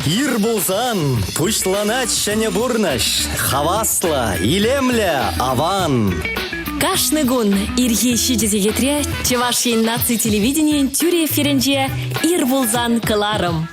Ир пулсан пуҫланать ҫӗнӗ пурнӑҫ. Хаваслӑ, илемлӗ, аван. Кашни кун ирхи 7 сехетре Чӑваш Ен наци телевиденийӗн тӳрӗ эфирӗнче «Ир пулсан» кӑларӑм.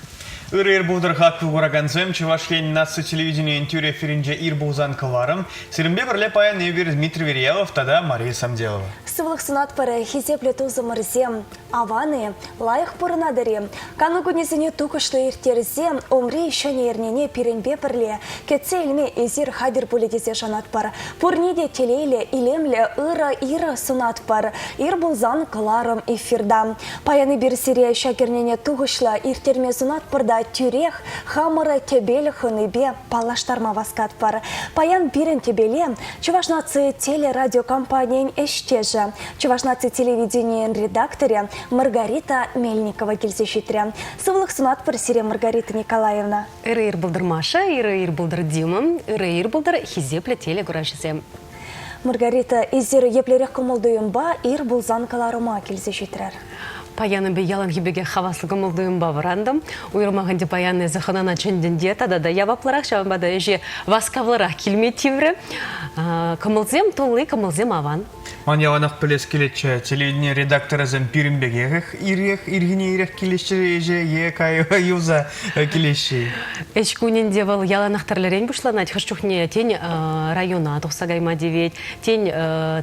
Ырӑ ир пултӑр хаклӑ куракансем. Чӑваш Ен наци телевиденийӗн тӳрӗ эфирӗнче ир пулсан кӑларӑм. Сирӗнпе пӗрле паян эпир Дмитрий Верьялов тата Мария Самделова. Сывлӑх сунатпӑр, хисеплӗ тусӑмӑрсем. Аван-и? Лайӑх пурӑнатӑр-и? Кану кунӗсене тухӑҫлӑ ирттерсе умри ҫӗнӗ эрнене пирӗнпе пӗрле кӗтсе илме эсир хатӗр пулӗ тесе шанатпӑр. Пурне те телейлӗ, илемлӗ, ырӑ ир сунатпӑр. Ир пулсан кӑларӑм эфирта. Паян эпир сире ҫак эрнене тухӑҫлӑ ирттерме сунатпӑр та тӳрех хамӑр тӗпел хӑнипе паллаштарма васкатпӑр. Паян пирӗн тӗпеле Чӑваш наци телерадиокомпанийӗн ӗҫтешӗ, Чӑваш наци телевиденийӗн редакторӗ Маргарита Мельникова килсе ҫитрӗ. Сывлӑх сунатпӑр сире, Маргарита Николаевна. Ырӑ ир пултӑр, Маша, ырӑ ир пултӑр, Дима, ырӑ ир пултӑр, хисеплӗ телекураҫӑсем. Маргарита, эсир еплерех кӑмӑл-туйӑмпа ир пулсан кӑларӑма килсе ҫитрӗр? Паян эпӗ яланхи пекех хаваслӑ кӑмӑл-туйӑмпа вӑрантӑм. Уйрӑмах ӗнтӗ паян эсӗ хӑнана чӗнтӗн те тата та яваплӑрах, ҫавӑнпа та ӗҫе васкавлӑрах килме тиврӗ. Кӑмӑлсем тулли, кӑмӑлсем аван. Ман яланах пӗлес килетчӗ, телевидени редакторӗсем пирӗн пекех ирех, ирхине ирех килеҫҫӗ ӗҫе е кайӑка юлса килеҫҫӗ-и? Ӗҫ кунӗнче вӑл яланах тӗрлӗрен пуҫланать. Хӑш чухне, тен, района тухса кайма тивет, тен,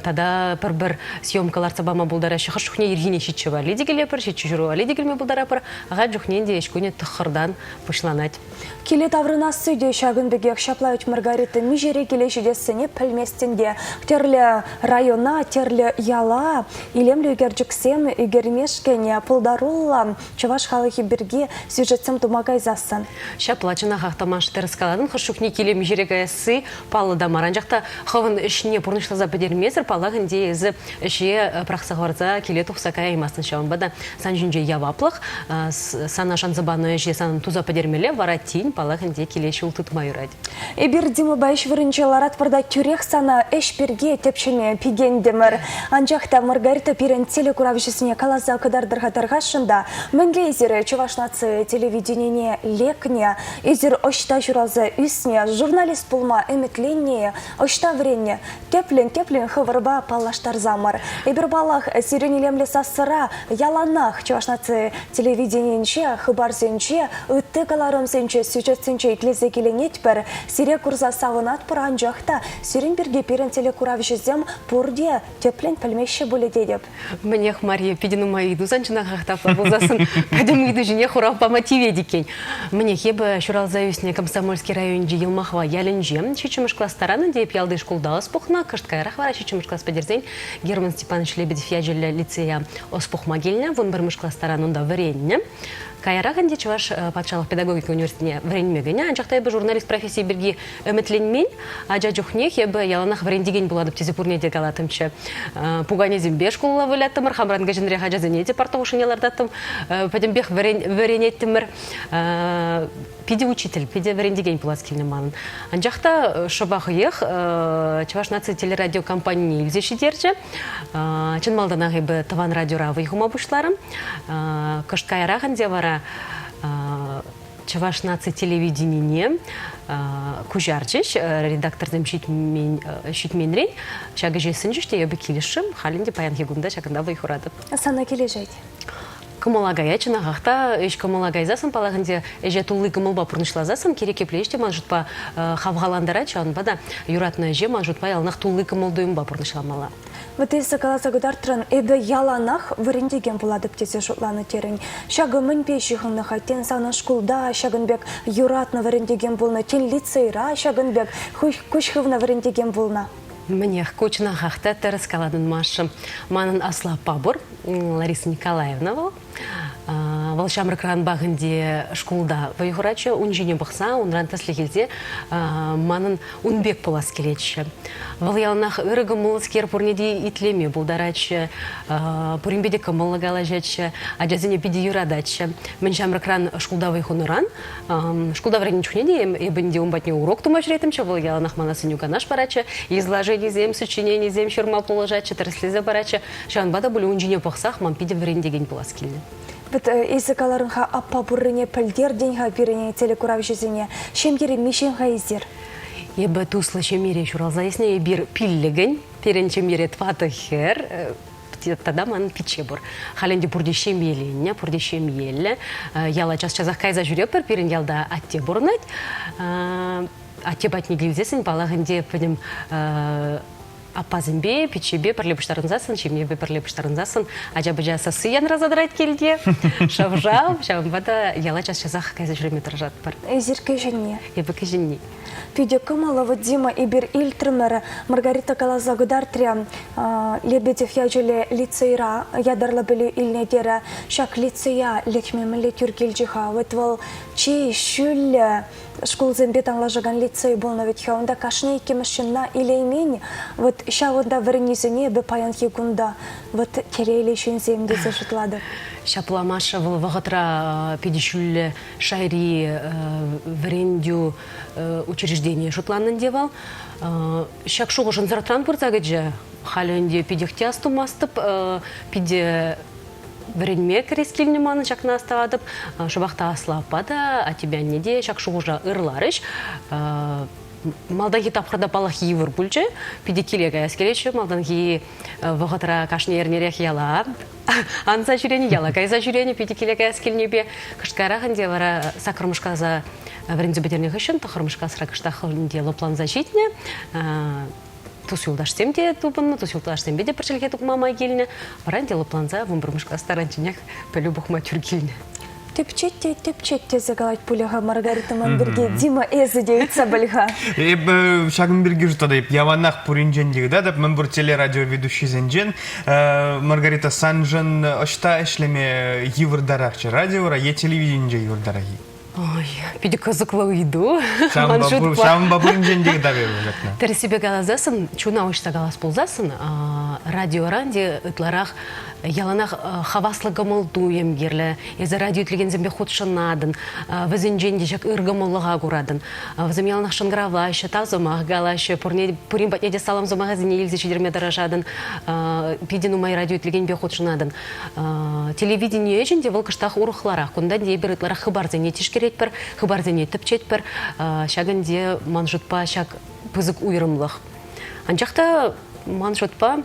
тата пӗр-пӗр съемка лартса пама пултараҫҫӗ. Хӑш чухне ирхине ҫиччӗ валли те килепӗр, ҫиччӗ ҫуру валли те килме пултаратпӑр. Ахаль чухне те ӗҫ кунӗ тӑххӑртан пуҫланать. Киле таврӑнасси те ҫакӑн пекех. Ҫапла вӗт Маргарита миҫере киле ҫитессине пӗлместӗн те. Тӗрлӗ района, тӗрлӗ яла илемлӗ ӳкерчӗксем ӳкермешкӗн пултаруллӑ чӑваш халӑхӗ пирки сюжетсем тума кайсассӑн. Ҫапла, чӑнахах та, Маша, тӗрӗс калатӑн. Хӑш чухне киле миҫере каясси паллӑ та мар. Анчах та хӑвӑн ӗҫне пурнӑҫласа пӗтермесӗр, паллах ӗнтӗ, эсӗ ӗҫе пӑрахса хӑварса киле тухса каяймастӑн. Ҫавӑнпа та сан ҫинче яваплӑх, сана шанса панӑ ӗҫе санӑн туса пӗтермелле, вара тин, паллах ӗнтӗ, киле ҫул тытма юрать. Эпир Димӑпа ӗҫ вырӑнӗнче ларатпӑр та тӳрех сана ӗҫ пирки тӗпчеме пикентӗмӗр. Анчах та Маргарита пирӗн телекуравҫӑсене каласа кӑтартӑр-ха тархасшӑн та, мӗнле эсир Чӑваш наци телевиденине лекнӗ, эсир ӑҫта ҫуралса ӳснӗ, журналист пулма ӗмӗтленнӗ-и, ӑҫта вӗреннӗ? Тӗплӗн-тӗплӗн хӑвӑрпа паллаштарсамӑр. Эпир, паллах, сирӗн илемлӗ сассӑра яланах Чӑваш наци телевиденийӗнче, хыпарсенче, ытти кӑларӑмсенче, сюжетсенче итлесе киленетпӗр, сире курса савӑнатпӑр, анчах та сирӗн пирки пирӗн телекуравҫӑсем пурте тӗплӗн пӗлмеҫҫӗ пулӗ тетӗп. Мӗнех, Мария, питӗ нумай ыйту сан чӑнахах та апла пулсассӑн пӗтӗм ыйту ҫине хурав пама тивет иккен. Мӗнех, эпӗ ҫуралса ӳснӗ Комсомольски районӗнчи Йӑлмахва ялӗнче ҫиччӗмӗш класс таран ӗнтӗ эп ялти шкулта ӑс пухнӑ. Кӑшт каярах вара ҫиччӗмӗш класс пӗтерсен Герман Степанович Лебедев ячӗллӗ лицея ӑс пухма килнӗ, 11-мӗш класс таран унта вӗреннӗ. Каярах ӗнтӗ Чӑваш патшалӑх педагогика университетне вӗренме кӗнӗ, анчах та эпӗ журналист профессийӗ пирки ӗмӗтленмен. Ача чухнех эпӗ яланах вӗрентекен пулатӑп тесе пурне те калаттӑмччӗ. Пуканесемпе шкулла выляттӑмӑр, хамран кӗҫӗнрех ачасене те парта хушшине лартаттӑм. Пӗтӗмпех вӗренеттӗмӗр. Питӗ учитель, питӗ вӗрентекен пулас килнӗ манӑн. Анчах та шӑпа хӑех Чӑваш наци телерадиокомпанине илсе ҫитерчӗ. Чӑн малтанах эпӗ тӑван радиора вӑй хума пуҫларӑм. Кӑшт каярах ӗнтӗ вара Чӑваш наци телевиденине куҫарчӗҫ. Редакторсем ҫитменрен ҫак ӗҫе сӗнчӗҫ те эпӗ килӗшрӗм. Халь ӗнтӗ паянхи кун та ҫакӑнта вӑй хуратӑп. Сана килӗшет? Кӑмӑла каять, чӑнахах та ӗҫ кӑмӑла кайсассӑн, паллах ӗнтӗ, ӗҫе тулли кӑмӑлпа пурнӑҫласассӑн кирек епле ӗҫ те ман шутпа хавхалантарать, ҫавӑнпа та юратнӑ ӗҫе ман шутпа яланах тулли кӑмӑл-туйӑмпа пурнӑҫламалла. Вӑт эсӗ каласа кӑтартрӑн, эпӗ яланах вӗрентекен пулатӑп тесе шутланӑ терӗн. Ҫакӑ мӗнпе ҫыхӑннӑ-ха? Тен, санӑн шкулта ҫакӑн пек юратнӑ вӗрентекен пулнӑ, тен, лицейра ҫакӑн пек куҫ хывнӑ вӗрентекен пулнӑ? Мӗнех, ку чӑнахах та тӗрӗс калатӑн, Маша. Манӑн аслӑ аппа пур. Лариса Николаевна вӑл. Вӑл ҫамрӑкранпах ӗнтӗ шкулта вӑй хуратчӗ. Ун ҫине пӑхса, унран тӗслӗх илсе манӑн ун пек пулас килетчӗ. Вӑл яланах ырӑ кӑмӑллӑскер пурне те итлеме пултаратчӗ, пуринпе те кӑмӑллӑ калаҫатчӗ, ачасене питӗ юрататчӗ. Мӗн ҫамрӑкран шкулта вӑй хунӑран Шкулта вӗреннӗ чухне те эпӗ ӗнтӗ ун патне урок тума ҫӳреттӗмччӗ, вӑл яланах мана сӗнӳ-канаш паратчӗ, изложенисем, сочиненисем ҫырма пулӑшатчӗ, тӗрӗслесе паратчӗ. Ҫавӑнпа та пуль ун ҫине пӑхсах ман питӗ вӗрентекен пулас килнӗ. Вӑт эсӗ каларӑн-ха аппа пуррине пӗлтертӗн-ха пирӗн телекуравҫӑсене. Ҫемьере миҫен-ха эсир? Эпӗ туслӑ ҫемьере ҫуралса ӳснӗ. Эпир пиллӗкӗн. Пирӗн ҫемьере тӑватӑ хӗр тата манӑн пичче пур. Халь ӗнтӗ пурте ҫемьеленнӗ, пурте ҫемьеллӗ. Яла час-часах кайса ҫӳретпӗр. Пирӗн ялта атте пурӑнать. Атте патне килсессӗн, паллах ӗнтӗ, пӗтӗм аппасемпе, пиччепе пӗрле пуҫтарӑнсассӑн, ҫемьепе пӗрле пуҫтарӑнсассӑн ача-пӑча сасси янраса тӑрать килте. Шӑв-шав, ҫавӑнпа та яла час-часах кайса ҫӳреме тӑрӑшатпӑр. Эсир кӗҫӗнни? Эпӗ кӗҫӗнни. Питӗ кӑмӑллӑ вот Дима эпир илтрӗмӗр. Маргарита каласа кӑтартрӗ, Лебедев ячӗллӗ лицейра ятарлӑ пӗлӳ илнӗ терӗ. Ҫак лицея лекме мӗнле тӳр килчӗ-ха? Вот вӑл чи ҫӳллӗ шкулсемпе танлашакан лицей пулнӑ вӗт-ха. Унта кашни иккӗмӗш ҫынна илеймен. Вот ҫавӑнта вӗреннисене эпӗ паянхи кунта вот телейлӗ ҫынсем тесе шутлатӑп. Ҫапла, Маша, вӑл вӑхӑтра питӗ ҫӳллӗ шайри вӗрентӳ учрежденийӗ шутланнӑ ӗнтӗ вӑл. Ҫак шухӑш ӑнсӑртран пырса кӗчӗ. Халӗ ӗнтӗ питех те астумастӑп. Питӗ вӗренме кӗрес килнӗ манӑн, ҫакна астӑватӑп. Шӑпах та аслӑ аппа та, аттепе анне те ҫак шухӑша ырларӗҫ. Малтанхи тапхӑрта, паллах, йывӑр пулчӗ. Питӗ киле каяс килетчӗ. Малтанхи вӑхӑтра кашни эрнерех яла анса ҫӳренӗ, яла кайса ҫӳренӗ, питӗ киле каяс килнипе. Кӑшт каярах ӗнтӗ вара саккӑрмӗш класа вӗренсе пӗтернӗ хыҫҫӑн тӑххӑрмӗш класра кӑштах ӗнтӗ лӑпланса ҫитнӗ. Тус-юлташсем те тупӑннӑ, тус-юлташсемпе те пӗр чӗлхе тупма май килнӗ. Вара ӗнтӗ лӑпланса вунпӗрмӗш класс таранчченех пӗлӳ пухма тӳр килнӗ. Тӗпчет те тӗпчет тесе калать пулӗ-ха Маргарита ман пирки. Дима, эсӗ те ыйтса пӗл-ха. Эпӗ ҫакӑн пирки шутлатӑп. Яланах пуринчен те ыйтатӑп, мӗнпур телерадиоведущисенчен. Маргарита, саншӑн ӑҫта ӗҫлеме йывӑртарахчӗ, радиора е телевиденинче йывӑртарах-и? Ой, питӗ кӑсӑклӑ ыйту. Ҫавӑнпа пуринчен те ыйтап эпӗ ҫакна. Тӗрӗссипе каласассӑн, чуна уҫса калас пулсассӑн, радиоран те ытларах яланах хаваслӑ кӑмӑл-туйӑм кирлӗ. Эсӗ радио итлекенсемпе хутшӑнатӑн, вӗсенчен те ҫак ыр кӑмӑллӑха куратӑн. Вӗсем яланах шӑнкӑравлаҫҫӗ, тав сӑмах калаҫҫӗ, пурне, пурин патне те салам сӑмахӗсене илсе ҫитерме тӑрӑшатӑн. Питӗ нумай радио итлекенпе хутшӑнатӑн. Телевидени ӗҫӗн те вӑл кӑштах урӑхларах. Кунта эпир ытларах хыпарсене тишкеретпӗр, хыпарсене тӗпчетпӗр. Ҫакӑн те, ман шутпа, ҫак пысӑк уйрӑмлӑх. Анчах та, ман шутпа,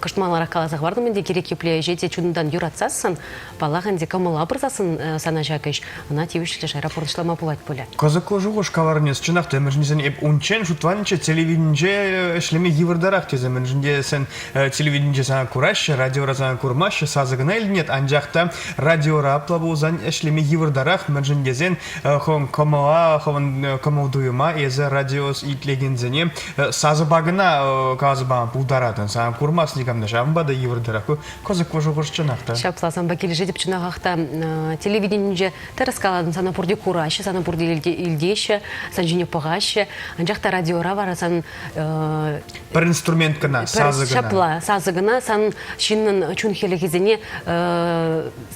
кӑшт маларах каласа хӑвартӑм ӗнтӗ, кирек епле ӗҫе те чунтан юратсассӑн, паллах ӗнтӗ, кӑмӑла пырсассӑн сана ҫак ӗҫ, ӑна тивӗҫлӗ шайра пурнӑҫлама пулать пулӗ. Кӑсӑклӑ шухӑш каларӑн эс. Чӑнах та, мӗншӗн тесен эп унччен шутланӑччӗ телевиденинче ӗҫлеме йывӑртарах тесе, мӗншӗн тесен телевиденинче сана кураҫҫӗ, радиора сана курмаҫҫӗ, сасӑ кӑна илтӗнет, анчах та радиора апла пулсан ӗҫлеме йывӑртарах, мӗншӗн тесен хӑвӑн кӑмӑла, хӑвӑн кӑмӑл-туйӑма эсӗ радио итлекенсене сасӑпа кӑна каласа пама пултаратӑн. Сана курмасть никам та, ҫавӑнпа та йывӑртарах. Ку кӑсӑклӑ шухӑш чӑнах та. Ҫапла, санпа килӗшетӗп чӑнахах та. Телевиденинче тӗрӗс калатӑн, сана пурте кураҫҫӗ, сана пурте илтеҫҫӗ, сан ҫине пӑхаҫҫӗ. Анчах та радиора вара сан Пӗр инструмент кӑна, сасӑ кӑна. Ҫапла, сасӑ кӑна сан ҫыннӑн чун хӗлӗхӗсене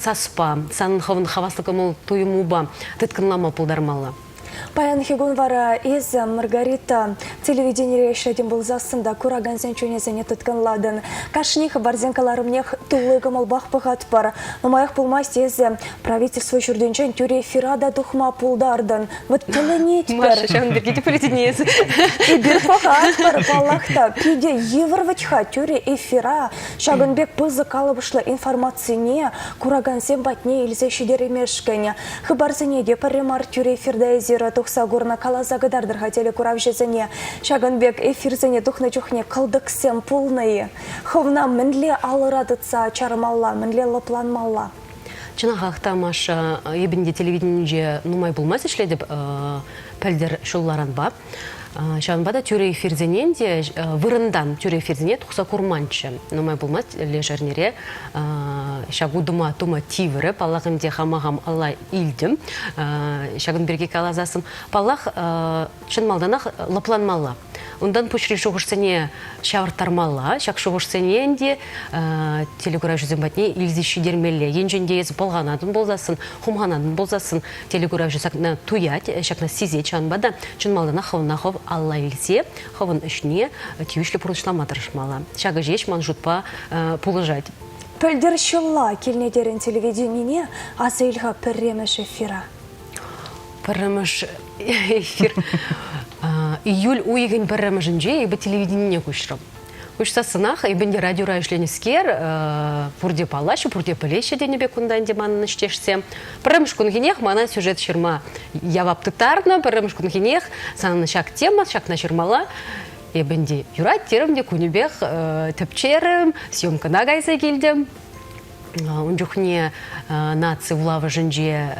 саспа, сан хӑвӑн хаваслӑ кӑмӑл-туйӑмупа тыткӑнлама пултармалла. Паянхи кун вара эсӗ, Маргарита, телевиденире ӗҫлетӗн пулсассӑн та куракансен чунӗсене тыткӑнлатӑн. Кашни хыпарсен кӑларӑмнех тулли кӑмӑлпах пӑхатпӑр. Нумаях пулмасть эсӗ правительство ҫуртӗнчен тӳрӗ эфира та тухма пултартӑн. Вот тӗлӗнетпӗр. Маша, ҫавӑн пирки те пӗлетӗн эсӗ. Эпир пӑхатпӑр, паллах та. Питӗ йывӑр вӗт-ха тӳрӗ эфира ҫакӑн пек пысӑк калӑпӑшлӑ информацине куракансем патне илсе ҫитермешкӗн. Хыпарсене те пӗрре мар тӳрӗ эфирта эсир тухса курнӑ, каласа кӑтартӑр-ха телекуравҫӑсене. Ҫакӑн пек эфирсене тухнӑ чухне кӑлтӑксем пулнӑ-и? Хӑвна мӗнле алӑра тытса чармалла, мӗнле лӑпланмалла? Чӑнахах та, Маша, эпӗ ӗнтӗ телевиденинче нумай пулмасть ӗҫлетӗп, пӗлтӗр ҫулларанпа. Ҫавӑнпа та тӳрӗ эфирсене ӗнтӗ вырӑнтан тӳрӗ эфирсене тухса курманччӗ. Нумай пулмасть леш эрнере ҫак утӑма тума тиврӗ. Паллах, ӗнтӗ хама хам алла илтӗм. Ҫакӑн пирки каласассӑн, паллах, чӑн малтанах лӑпланмалла. Унтан пуҫри шухӑшсене ҫавӑрттармалла. Ҫак шухӑшсене ӗнтӗ телекуравҫӑсем патне илсе ҫитермелле. Енчен те эсӗ пӑлханатӑн пулсассӑн, хумханатӑн пулсассӑн, телекуравҫӑ ҫакна туять, ҫакна сисет. Ҫавӑнпа та чӑн малтанах хӑвна хӑв алла илсе хӑвӑн ӗҫне тивӗҫлӗ пурнӑҫлама тӑрӑшмалла. Ҫакӑ ҫеҫ ман шутпа пулӑшать. Пӗлтӗр ҫулла килнӗ терӗн телевиденине, аса ил-ха пӗрремӗш эфира. Пӗрремӗш эфир июль уйӑхӗн пӗрремӗшӗнче эпӗ телевиденине куҫрӑм. Куҫсассӑнах эпӗ ӗнтӗ радиора ӗҫленӗскер, пурте паллаҫҫӗ, пурте пӗлеҫҫӗ тенӗ пек кунта ӗнтӗ манӑн ӗҫтешсем. Пӗрремӗш кунхинех мана сюжет ҫырма явап тыттарнӑ, пӗрремӗш кунхинех санӑн ҫак тема, ҫакна ҫырмалла. Эпӗ ӗнтӗ юрать терӗм те кунӗпех тӗпчерӗм, съемкӑна кайса килтӗм. Ун чухне наци вулавӑшӗнче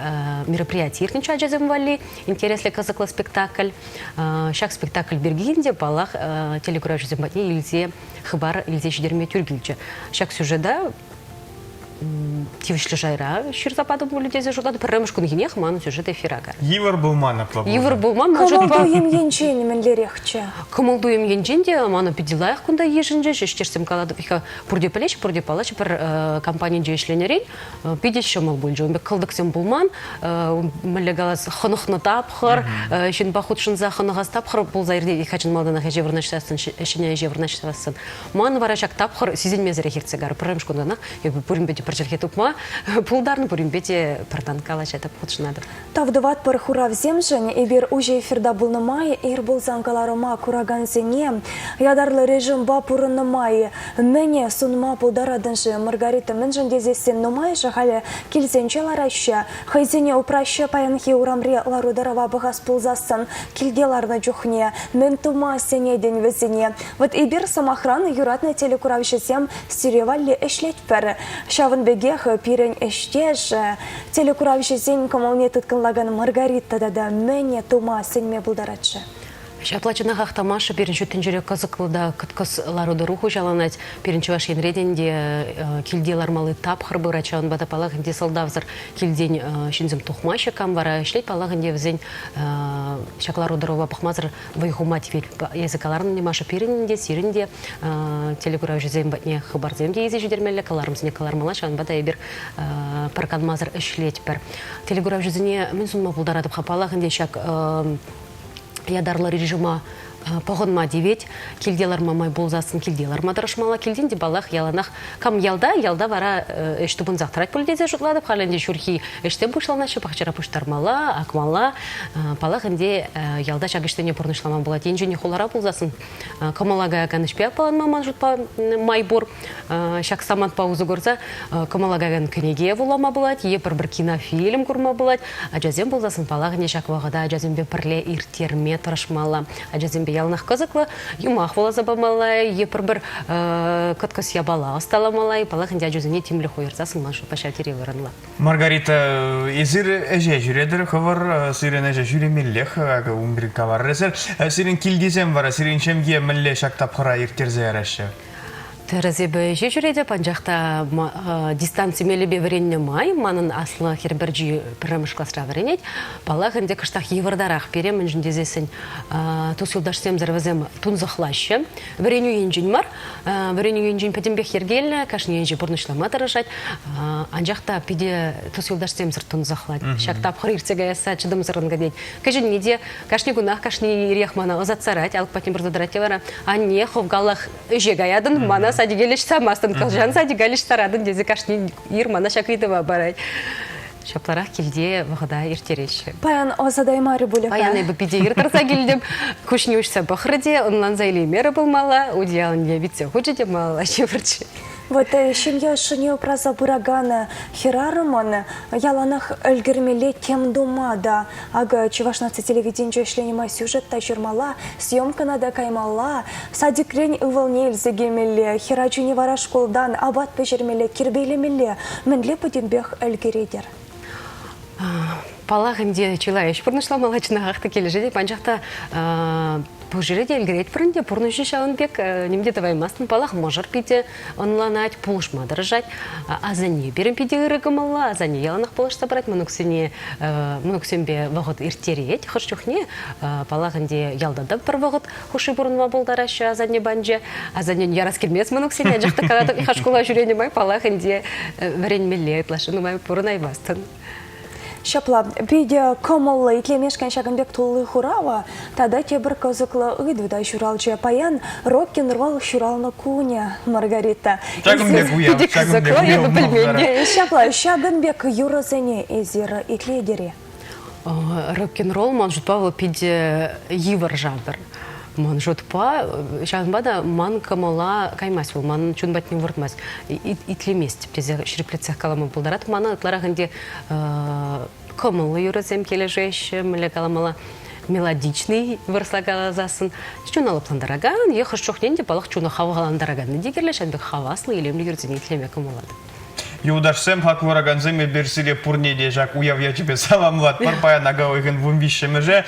мероприяти иртнӗччӗ ачасем валли, интереслӗ, кӑсӑклӑ спектакль. Ҫак спектакль пирки ӗнтӗ, паллах, телекуравҫӑсем патне илсе хыпар илсе ҫитерме тӳр килчӗ. Ҫак сюжета тивӗҫлӗ шайра ҫырса патӑм пулӗ тесе шутлатӑп. Пӗрремӗш кунхинех манӑн сюжет эфира кайрӗ. Йывӑр пулман апла пулсан? Йывӑр пулман. Кӑмӑл-туйӑм енчен мӗнлерехчӗ? Кӑмӑл-туйӑм енчен те мана питӗ лайӑх кунта йышӑнчӗҫ. Ӗҫтешсем калатӑп, пурте пӗлеҫҫӗ, пурте паллаҫҫӗ. Пӗр компанинче ӗҫленӗрен питӗ ҫӑмӑл пулчӗ. Ун пек кӑлтӑксем пулман. Мӗнле калас, хӑнӑхнӑ тапхӑр, ҫынпа хутшӑнса хӑнӑхас тапхӑр пулса иртет хачӑн малтанах ӗҫе вырнаҫсассӑн, ҫӗнӗ ӗҫе вырнаҫсассӑн. Ман вара ҫак тапхӑр сисӗнмесӗрех иртсе кайрӗ. Пӗрремӗш кунтанах эпӗ пуринпе те пӗр чӗлхе тупма пултарнӑ, пуринпе те пӗртан калаҫатӑп, хутшӑнатӑп. Тав тӑватпӑр хуравсемшӗн. Эпир уҫӑ эфирта пулнӑ май ир пулсан кӑларӑма куракансене ятарлӑ режимпа пурӑннӑ май мӗне сунма пултаратӑн-ши, Маргарита? Мӗншӗн тесессӗн нумайӑшӗ халӗ килсенче лараҫҫӗ, хӑйсене упраҫҫӗ. Паянхи урамри лару-тӑрӑва пӑхас пулсассӑн килте ларнӑ чухне мӗн тума сӗнетӗн вӗсене? Вӑт эпир, сӑмахран, юратнӑ телекуравҫӑсем сире валли ӗҫлетпӗр. Ҫавӑн пекех пирӗн ӗҫтеш телекуравҫӑсен кӑмӑлне тыткӑнлакан Маргарита тата мӗн тума сӗнме пултарать-ши? Ҫапла чӑнахах та Маша пирӗн ҫут тӗнчере кӑсӑклӑ та кӑткӑс лару-тӑру хуҫаланать. Пирӗн Чӑваш Енре те ӗнтӗ килте лармалли тапхӑр пырать. Ҫавӑнпа та паллах ӗнтӗ сӑлтавсӑр килтен ҫынсем тухмаҫҫӗ. Кам вара ӗҫлет, паллах ӗнтӗ вӗсен ҫак лару-тӑрӑва пӑхмасӑр вӑй хума тивет. Эсӗ каларӑн ӗнтӗ, Маша, пирӗн те, сирӗн те телекуравҫӑсем патне хыпарсем те илсе ҫитермелле, кӑларӑмсене кӑлармалла. Ҫавӑнпа та эпир пӗр канмасӑр ӗҫлетпӗр. Телекуравҫӑсене мӗн сунма пултаратӑп-ха? Паллах ӗнтӗ, ҫак ятарлӑ режима пӑхӑнма тивет. Килте ларма май пулсассӑн килте ларма тӑрӑшмалла. Килтен те, паллах, яланах кам ялта, ялта вара ӗҫ тупӑнсах тӑрать пуль тесе шутлатӑп. Халь ӗнтӗ ҫурхи ӗҫсем пуҫланаҫҫӗ, пахчара пуҫтармалла, акмалла. Паллах ӗнтӗ, ялта ҫак ӗҫсене пурнӑҫлама пулать. Енчен хулара пулсассӑн кӑмӑла каякан ӗҫпе аппаланма ман шутпа май пур. Ҫак самантпа усӑ курса кӑмӑла каякан кӗнеке вулама пулать е пӗр-пӗр кинофильм курма пулать. Ачасем пулсассӑн, паллах ӗнтӗ, ҫак вӑхӑта ачасемпе пӗрле ирттерме тӑрӑшмалла. Ачасемпе яланах кӑсӑклӑ юмах вуласа памалла е пӗр-пӗр кӑткӑс япала ӑсталамалла. Паллах ӗнтӗ, ачасене тимлӗх уйӑрсассӑн ман шутпа ҫав тери вырӑнлӑ. Маргарита, эсир ӗҫе ҫӳретӗр, хӑвӑр сирӗн ӗҫе ҫӳремеллех, акӑ ун пирки каларӑр эсир. Сирӗн килтисем вара, сирӗн ҫемье мӗнле ҫак тапхӑра ирттерсе яраҫҫӗ? Тӗрӗс эпӗ ӗҫе ҫӳретӗп, анчах та дистанци мелӗпе вӗреннӗ май манӑн аслӑ хӗр пӗрчи пӗрремӗш класра вӗренет. Паллах, ӗнтӗ кӑштах йывӑртарах пире, мӗншӗн тесессӗн тус-юлташсемсӗр вӗсем тунсӑхлаҫҫӗ. Вӗренӳ енчен мар, вӗренӳ енчен пӗтӗмпех йӗркеллӗ, кашни енче пурнӑҫлама тӑрӑшать. Анчах та питӗ тус-юлташсемсӗр тунсӑхлать. Ҫак тапхӑр иртсе каясса чӑтӑмсӑррӑн кӗтет. Кӗҫӗнни те кашни кунах, кашни ирех мана ӑсатсарать, алӑк патне пырса тӑрать те вара, анне, хӑвкалах ӗҫе каятӑн, мана садике леҫсамастӑн, кӑлҫан садика леҫтаратӑн тесе кашни ир мана ҫак ыйтӑва парать. Ҫапларах килте вӑхӑта ирттереҫҫӗ. Паян ӑсатаймарӗ пулӗ-ха. Паян эпӗ питӗ ир тӑрса килтӗм. Куҫне уҫса пӑхрӗ те, ӑнланса илеймерӗ пулмалла, утиялне витсе хучӗ те малалла ҫывӑрчӗ. Вот ҫемье ӑшшине упраса пыракан хӗрарӑмӑн яланах ӗлкӗрмелле тем тума та. Акӑ Чӑваш наци телевиденинче ӗҫленӗ май сюжет та ҫырмалла, съемкӑна та каймалла, садикрен ывӑлне илсе килмелле, хӗрачине вара шкултан апат пӗҫермелле, тирпейлемелле. Мӗнле пӗтӗмпех ӗлкӗретӗр? Паллах ӗнтӗ, чылай ӗҫ пурнӑҫламалла, чӑнахах та килӗшетӗп, анчах та пур ҫӗре те ӗлкӗретпӗр ӗнтӗ, пурнӑҫӗ ҫавӑн пек, ним те тӑваймастӑн. Паллах, мӑшӑр питӗ ӑнланать, пулӑшма тӑрӑшать. Асанне пирӗн питӗ ырӑ кӑмӑллӑ, асанне яланах пулӑшса пырать, мӑнуксене мӑнуксемпе вӑхӑт ирттерет. Хӑш чухне, паллах ӗнтӗ, ялта та пӗр вӑхӑт хушши пурӑнма пултараҫҫӗ асанне панче. Асаннен ярас килмест мӑнуксене, анчах та калатӑп, шкула ҫӳренӗ май, паллах ӗнтӗ, вӗренмелле ытлашши нумай пурӑнаймастӑн. Ҫапла, питӗ кӑмӑллӑ итлемешкӗн ҫакӑн пек тулли хурава тата тепӗр кӑсӑклӑ ыйту та ҫуралчӗ. Паян рок-н-ролл ҫуралнӑ кунӗ, Маргарита. Ҫакӑн пек уяв, ҫакӑн пек уяв пулма Ҫапла, ҫакӑн пек юрӑсене эсир итлетӗр-и? Рок-н-ролл, ман шутпа, вӑл питӗ йывӑр жанр. Ман шутпа, ҫавӑнпа та ман кӑмӑла каймасть вӑл, манӑн чун патне выртмасть, итлемест тесе ҫирӗплетсех калама пултаратӑп. Мана ытларах ӗнтӗ кӑмӑллӑ юрӑсем килӗшеҫҫӗ, мӗнле каламалла, мелодичный вырӑсла каласассӑн, чуна лӑплантаракан е хӑш чухне ӗнтӗ паллах чуна хавхалантараканни те кирлӗ, ҫавӑн пек хаваслӑ, илемлӗ юрӑсене итлеме кӑмӑллатӑп. Юлташсем, хаклӑ куракансем, эпир сире пурне те ҫак уяв ячӗпе саламлатпӑр. Паян ака уйӑхӗн вунвиҫҫӗмӗшӗ.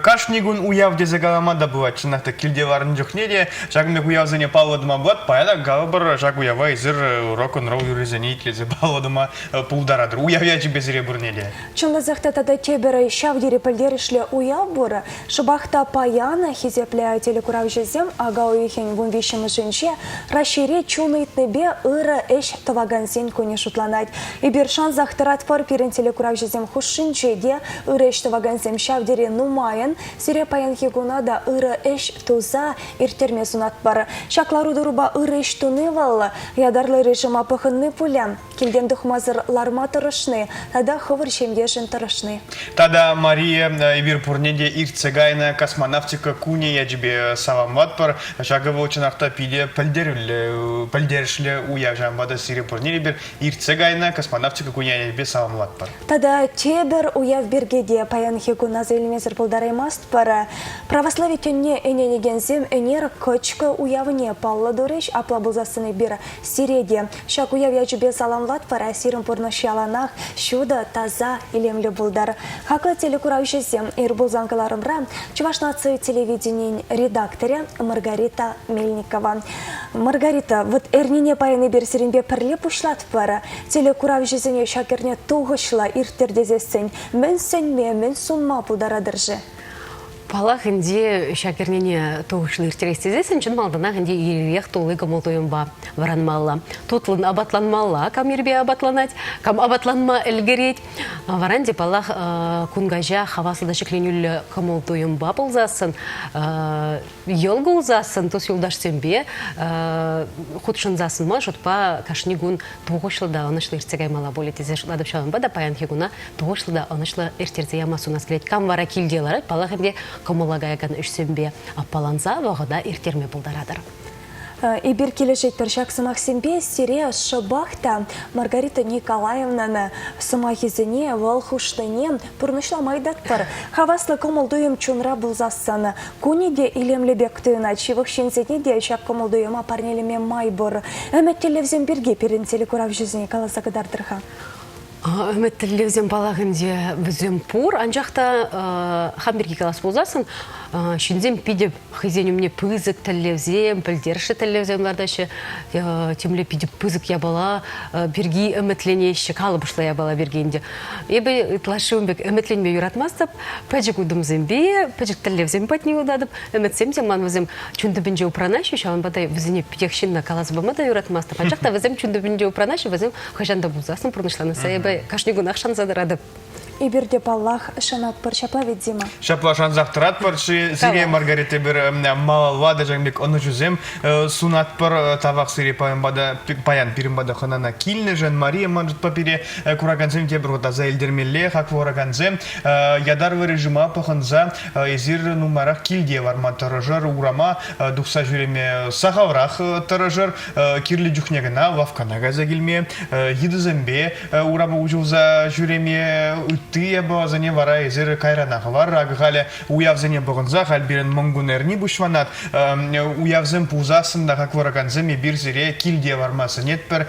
Кашни кун уяв тесе калама та пулать. Чӑнах та килте ларнӑ чухне те ҫакӑн пек уявсене паллӑ тума пулать. Паян калӑпӑр, ҫак уява эсир рок-н-ролл юррисене итлесе паллӑ тума пултаратӑр. Уяв ячӗпе сире пурне те. Чӑнласах та тата тепӗр ҫав тери пӗлтерӗшлӗ уяв пур. Шӑпах та паян хисеплӗ телекуравҫӑсем ака уйӑхӗн вунвиҫҫӗмӗшӗнче Раҫҫейре чун ыйтнипе ырӑ ӗҫ тӑвакансен кунӗ шутланать. Эпир шансах тӑратпӑр, пирӗн телекуравҫӑсем хушшинче те ырӑ ӗҫ тӑвакансем ҫав тери нумайӑн. Сире паянхи куна та ырӑ ӗҫ туса ирттерме сунатпӑр. Ҫак лару-тӑрупа ырӑ ӗҫ туни вӑл ятарлӑ режима пӑхӑнни пулӗ. Килтен тухмасӑр ларма тӑрӑшни тата хӑвӑр ҫемьешӗн тӑрӑшни. Тата Мария, эпир пурне те иртсе кайнӑ космонавтика кунӗ ячӗпе саламлатпӑр. Ҫакӑ вӑл чӑнах та питӗ пӗлтерӳллӗ, пӗлтерӗшлӗ уяв. Ҫавӑнпа та сире пурне эпир иртсе кайнӑ космонавтика кунӗ ячӗпе саламлатпӑр. Тата тепӗр уяв пирки те паянхи кун аса илмесӗр пултараймастпӑр. Православи тӗнне ӗненекенсем ӗнер кӑчкӑ уявне паллӑ турӗҫ. Апла пулсассӑн эпир сире те Ҫак уяв ячӗпе саламлатпӑр, сирӗн пурнӑҫ яланах ҫутӑ, таса, илемлӗ пултӑр. Хаклӑ телекуравҫӑсем, ир пулсан кӑларӑмра Чӑваш наци телевиденийӗн редакторӗ Маргарита Мельникова. Маргарита, вот эрнене паян эпир сирӗнпе пӗрле пуҫлатпӑр. Телекуравҫӑсене ҫак эрне тухӑҫлӑ ирттӗр тесессӗн мӗн сӗнме, мӗн сунма пултаратӑр-ши? Паллах ӗнтӗ, ҫак эрнене тухӑҫлӑ ирттерес тесессӗн чӑн малтанах ӗнтӗ ирех тулли кӑмӑл-туйӑмпа вӑранмалла. Тутлӑн апатланмалла, кам ирпе апатланать, кам апатланма ӗлкӗрет. Вара ӗнтӗ, паллах, кун каҫа хаваслӑ та ҫӗкленӳллӗ кӑмӑл-туйӑмпа пулсассӑн, йӑл кулсассӑн тус-юлташсемпе хутшӑнсассӑн ман шутпа кашни кун тухӑҫлӑ та ӑнӑҫлӑ иртсе каймалла пулӗ тесе шутлатӑп. Ҫавӑнпа та паянхи куна тухӑҫлӑ та ӑнӑҫлӑ ирттерсе яма сунас килет. Кам вара килте ларать, паллах ӗнтӗ, кӑмӑла каякан ӗҫсемпе аппаланса вӑхӑта ирттерме пултаратӑр. Эпир килӗшетпӗр ҫак сӑмахсемпе сире шӑпах та Маргарита Николаевнан сӑмахӗсене, вӑл хушнине пурнӑҫлама ыйтатпӑр. Хаваслӑ кӑмӑл-туйӑм чунра пулсассӑн кунӗ те илемлӗ пек туйӑнать. Ҫывӑх ҫынсене те ҫак кӑмӑл-туйӑма парнелеме май пур. Ӗмӗт-тӗллевсем пирки пирӗн телекуравҫӑсене каласа кӑтартӑр-ха. Ӗмӗт тӗллевсем паллах ӗнтӗ вӗсем пур, анчах та хам пирки калас пулсассӑн ҫынсем питӗ хӑйсен умне пысӑк тӗллевсем, пӗлтерӗшлӗ тӗллевсем лартаҫҫӗ, темле питӗ пысӑк япала пирки ӗмӗтленеҫҫӗ, калӑпӑшлӑ япала пирки ӗнтӗ. Эпӗ ытлашши ун пек ӗмӗтленме юратмастӑп, пӗчӗк утӑмсемпе, пӗчӗк тӗллевсем патне утатӑп. Ӗмӗтсем те ман вӗсем чун тӗпӗнче упранаҫҫӗ, ҫавӑнпа та вӗсене питех ҫынна каласа пама та юратмастӑп. Анчах та вӗсем чун тӗпӗнче упранаҫҫӗ, вӗсем хӑҫан та пулсассӑн пурнӑҫланасса эпӗ кашни кунах шанса тӑратӑп. Эпир те, паллах, шанатпӑр. Ҫапла ведь, Дима? Ҫапла шансах тӑратпӑр. Сире, Маргарита, эпир малалла та ҫакӑн пек ӑнӑҫусем сунатпӑр. Тавах сире паян пата, паян пирӗн пата хӑнана килнӗшӗн. Мария маншӑтпа пире куракансем тепӗр хут аса илтермелле. Хаклӑ куракансем, ятарлӑ режима пӑхӑнса эсир нумайрах килте ларма тӑрӑшӑр, урама тухса ҫӳреме сахалрах тӑрӑшӑр. Кирлӗ чухне кӑна лавккана кайса килме, йытӑсемпе урама уҫӑлса ҫӳреме, ытти япаласене вара эсир кайрана хӑварӑр. Акӑ халӗ уявсене пӑхӑнса халь пирӗн Мӑнкун эрни пуҫланать. Уявсем пулсассӑн та хаклӑракансем эпир сире килте ларма сӗнетпӗр.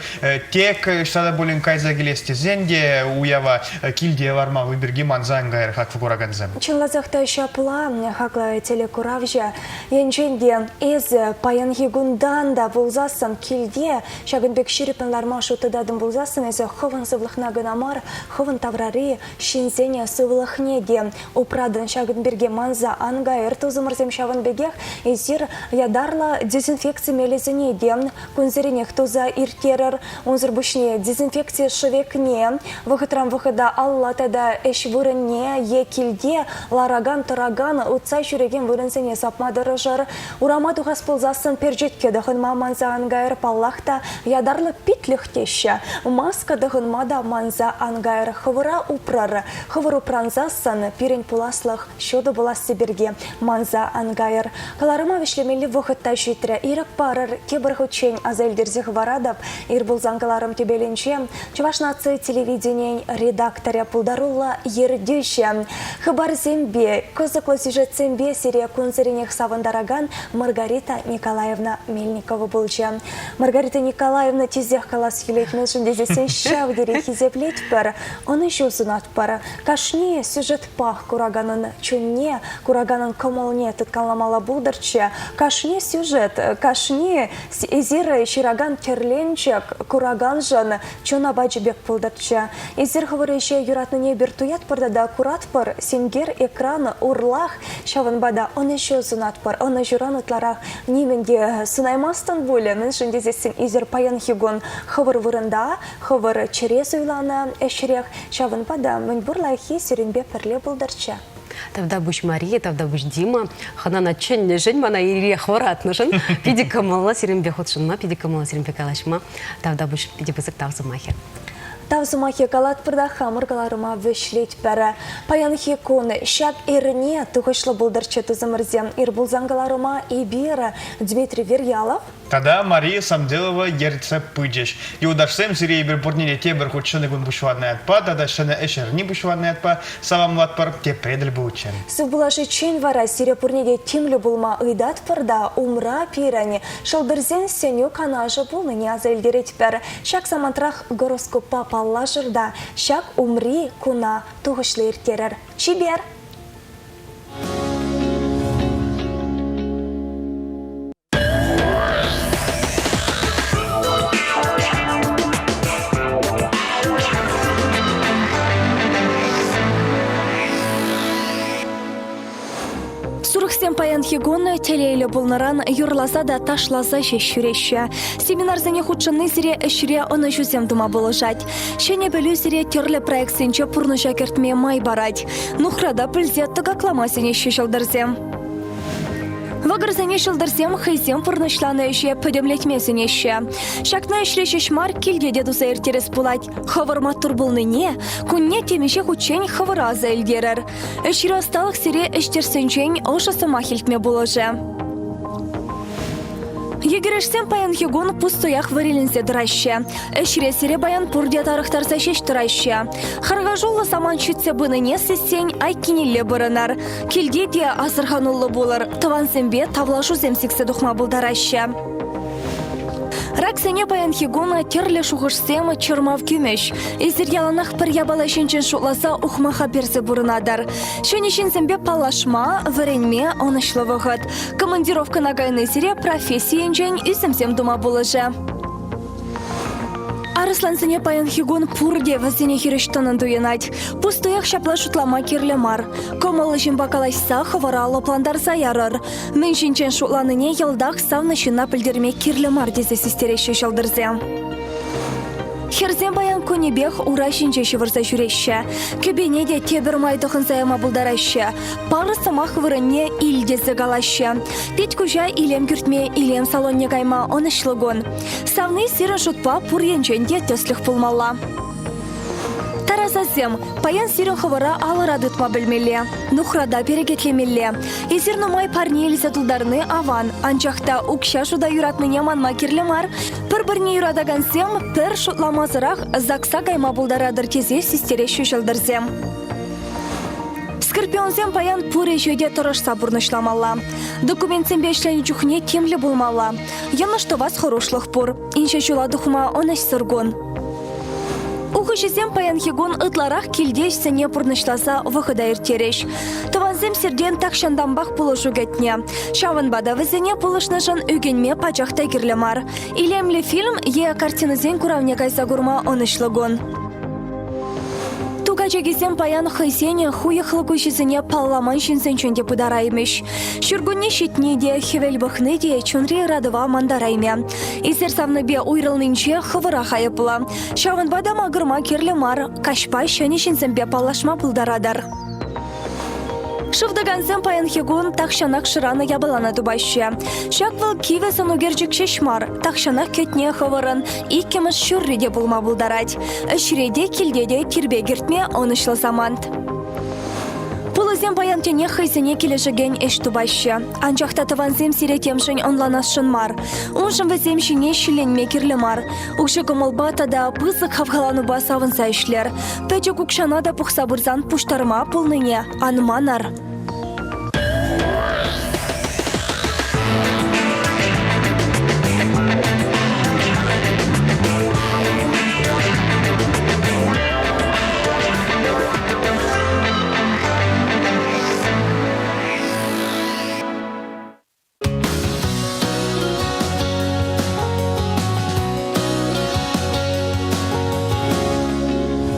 Тек ӑҫта та пулин кайса килес тесен те уява килте лармалли пирки манса ан кайӑр, хаклӑ куракансем. Чӑнласах та ҫапла, хаклӑ телекуравҫӑ. Енчен те эсӗ паянхи кунтан та пулсассӑн килте ҫакӑн пек ҫирӗппӗн ларма шут тытатӑн пулсассӑн эсӗ хӑвӑн сывлӑхна кӑна мар, хӑвӑн таврари ҫын. ҫынсен сывлӑхне те упратӑн. Ҫакӑн пирки манса ан кайӑр. Тусӑмӑрсем ҫавӑн пекех эсир ятарлӑ дезинфекци мелӗсене те кунсеренех туса ирттерӗр. Унсӑр пуҫне дезинфекци шӗвекне вӑхӑтран вӑхӑта алла тата ӗҫ вырӑнне е килте ларакан-тӑракан, утса ҫӳрекен вырӑнсене сапма тӑрӑшӑр. Урама тухас пулсассӑн перчетке тӑхӑнма манса ан кайӑр, паллах та, ятарлӑ питлӗх теҫҫӗ. Маска тӑхӑнма та манса ан кайӑр. Хӑвӑра упрӑр. Хӑвӑр упрансассӑн пирӗн пуласлӑх ҫутӑ пуласси пирки манса ан кайӑр. Кӑларӑма вӗҫлемелли вӑхӑт та ҫитрӗ. Ирӗк парӑр, тепӗр хутчен аса илтерсе хӑваратӑп. Ир пулсан кӑларӑм тӗпелӗнче Чӑваш наци телевиденийӗн редакторӗ, пултаруллӑ ертӳҫӗ. Хыпарсемпе, кӑсӑклӑ сюжетсемпе сире кунсеренех савӑнтаракан Маргарита Николаевна Мельникова пулчӗ. Маргарита Николаевна тесех калас килет, мӗншӗн тесессӗн ҫав тери хисеплетпӗр, ӑнӑҫу сунатпӑр. Кашни сюжетпах кураканӑн чунне, кураканӑн кӑмӑлне тыткаламалла пултӑрччӗ. Кашни сюжет, кашни эсир ҫыракан тӗрленчӗк кураканшӑн чун апачӗ пек пултӑрччӗ. Эсир хӑвӑр ӗҫе юратнине эпир туятпӑр тата куратпӑр, сенкер экран урлах, ҫавӑнпа та ӑнӑҫу сунатпӑр. Ӑнӑҫуран ытларах нимӗн те сунаймастӑн пулӗ, мӗншӗн тесессӗн эсир паянхи кун хӑвӑр вырӑнта, хӑвӑр чӗре суйланӑ ӗҫрех, ҫавӑнпа та мӗнпур лайӑххи сирӗнпе пӗрле пултӑрччӗ. Тавтапуҫ Мария, тавтапуҫ Дима. Хӑнана чӗннӗшӗн, мана ирех вӑратнӑшӑн питӗ кӑмӑллӑ сирӗнпе хутшӑнма, питӗ кӑмӑллӑ сирӗнпе калаҫма. Тавтапуҫ, питӗ пысӑк тав сӑмахӗ. Тав сӑмахӗ калатпӑр та хамӑр кӑларӑма вӗҫлетпӗр. Паянхи кун ҫак эрне тухӑҫлӑ пултӑрччӗ тусӑмӑрсем. Ир пулсан кӑларӑма эпир, Дмитрий Верьялов, Тата Мария Самделова ертсе пычӗҫ. Юлташсем, сире эпир пурне те тепӗр хут ҫӗнӗ кун пуҫланнӑ ятпа тата ҫӗнӗ ӗҫ эрни пуҫланнӑ ятпа саламлатпӑр. Тепре тӗл пуличчен. Сывпуллашиччен вара сире пурне те тимлӗ пулма ыйтатпӑр та умра пирӗн ҫӑлтӑрсен сӗнӳ канашӗ пулнине аса илтеретпӗр. Ҫак самантрах гороскоппа паллашӑр та ҫак умри куна тухӑҫлӑ ирттерӗр. Чипер! Сурӑхсем паянхи кун телейлӗ пулнӑран юрласа та ташласа ҫеҫ ҫӳреҫҫӗ. Семинарсене хутшӑнни сире ӗҫре ӑнӑҫусем тума пулӑшать. Ҫӗнӗ пӗлӳ сире тӗрлӗ проектсенче пурнӑҫа кӗртме май парать. Нухрата пӗлсе тӑкаклама сӗнеҫҫӗ ҫӑлтӑрсем. Вӑкӑрсене ҫӑлтӑрсем хӑйсем пурнӑҫланӑ ӗҫе пӗтӗмлетме сӗнеҫҫӗ. Ҫакна ӗҫре ҫеҫ мар, килте те туса ирттерес пулать. Хӑвӑр маттур пулнине кунне темиҫе хутчен хӑвӑра аса илтерӗр. Ӗҫри ӑсталӑх сире ӗҫтешсенчен ӑшӑ сӑмах илтме пулӑшӗ. Йӗкӗрешсем паянхи кун пустуях вӗриленсе тӑраҫҫӗ. Ӗҫре сире паян пурте тарӑхтарса ҫеҫ тӑраҫҫӗ. Харкашуллӑ самант ҫитсе пынине сиссен айккинелле пӑрӑнӑр. Килте те асӑрхануллӑ пулӑр, тӑвансемпе тавлашусем сиксе тухма пултараҫҫӗ. Раксене паянхи кун тӗрлӗ шухӑшсем чӑрмав кӳмӗҫ. Эсир яланах пӗр япала ҫинчен шутласа ухмаха персе пурӑнатӑр. Ҫӗнӗ ҫынсемпе паллашма, вӗренме ӑнӑҫлӑ вӑхӑт. Командировкӑна кайни сире професси енчен ӳсӗмсем тума пулӑшӗ. Арӑслансене паянхи кун пурте вӗсене хирӗҫ тӑнӑн туйӑнать. Пустуях ҫапла шутлама кирлӗ мар. Кӑмӑллӑ ҫынпа калаҫса хӑвӑра лӑплантарса ярӑр. Мӗн ҫинчен шутланине йӑлтах савнӑ ҫынна пӗлтерме кирлӗ мар тесе систереҫҫӗ ҫӑлтӑрсем. Хӗрсем паян кунӗпех ура ҫинче ҫывӑрса ҫӳреҫҫӗ. Кӗпене те тепӗр май тӑхӑнса яма пултараҫҫӗ. Пар сӑмах вырӑнне ил тесе калаҫҫӗ. Пит-куҫа илем кӳртме илем салонне кайма ӑнӑҫлӑ кун. Савни сирӗн шутпа пур енчен те тӗслӗх пулмалла. Тарасасем, паян сирӗн хӑвӑра алӑра тытма пӗлмелле, нухрата перекетлемелле. Эсир нумай парне илсе тултарни аван, анчах та укҫа шута юратнине манма кирлӗ мар. Пӗр-пӗрне юратакансем пӗр шутламасӑрах ЗАГСа кайма пултаратӑр тесе систереҫҫӗ ҫӑлтӑрсем. Скорпионсем паян пур ӗҫе те тӑрӑшса пурнӑҫламалла. Документсемпе ӗҫленӗ чухне тимлӗ пулмалла. Йӑнӑш тӑвас хӑрушлӑх пур. Инҫе ҫула тухма ӑнӑҫсӑр кун. Ухӑҫӑсем паянхи кун ытларах килте ӗҫсене пурнӑҫласа вӑхӑта ирттерӗҫ. Тӑвансем сиртен тахҫантанпах пулӑшу кӗтнӗ. Ҫавӑнпа та вӗсене пулӑшнӑшӑн ӳкӗнме пачах та кирлӗ мар. Илемлӗ фильм е картинӑсен куравне кайса курма ӑнӑҫлӑ кун. качакисем паян хӑйсен хуйӑхлӑ куҫӗсене палламан ҫынсенчен те пытараймӗҫ. Ҫуркунне ҫитни те, хӗвел пӑхни те чунри ыратӑва мантараймӗ. Эсир савнипе уйрӑлнинче хӑвӑрах айӑплӑ. Ҫавӑнпа та макӑрма кирлӗ мар, каҫпа ҫӗнӗ ҫынсемпе паллашма пултаратӑр. Шывтӑкансем паянхи кун тахҫанах шыранӑ япалана тупаҫҫӗ. Ҫак вӑл кивӗ сӑнӳкерчӗк ҫеҫ мар, тахҫанах кӗтнӗ хӑвӑрӑн иккӗмӗш ҫурри те пулма пултарать. Ӗҫре те, килте те тирпей кӗртме ӑнӑҫлӑ самант. Пулӑсем паян тинех хӑйсене килӗшекен ӗҫ тупаҫҫӗ. Анчах та тӑвансем сире темшӗн ӑнланасшӑн мар. Уншӑн вӗсем ҫине ҫилленме кирлӗ мар. Уҫӑ кӑмӑлпа тата пысӑк хавхаланупа савӑнса ӗҫлер. Пӗчӗк укҫана та пухса пырсан пуҫтарма пулнине ан манӑр.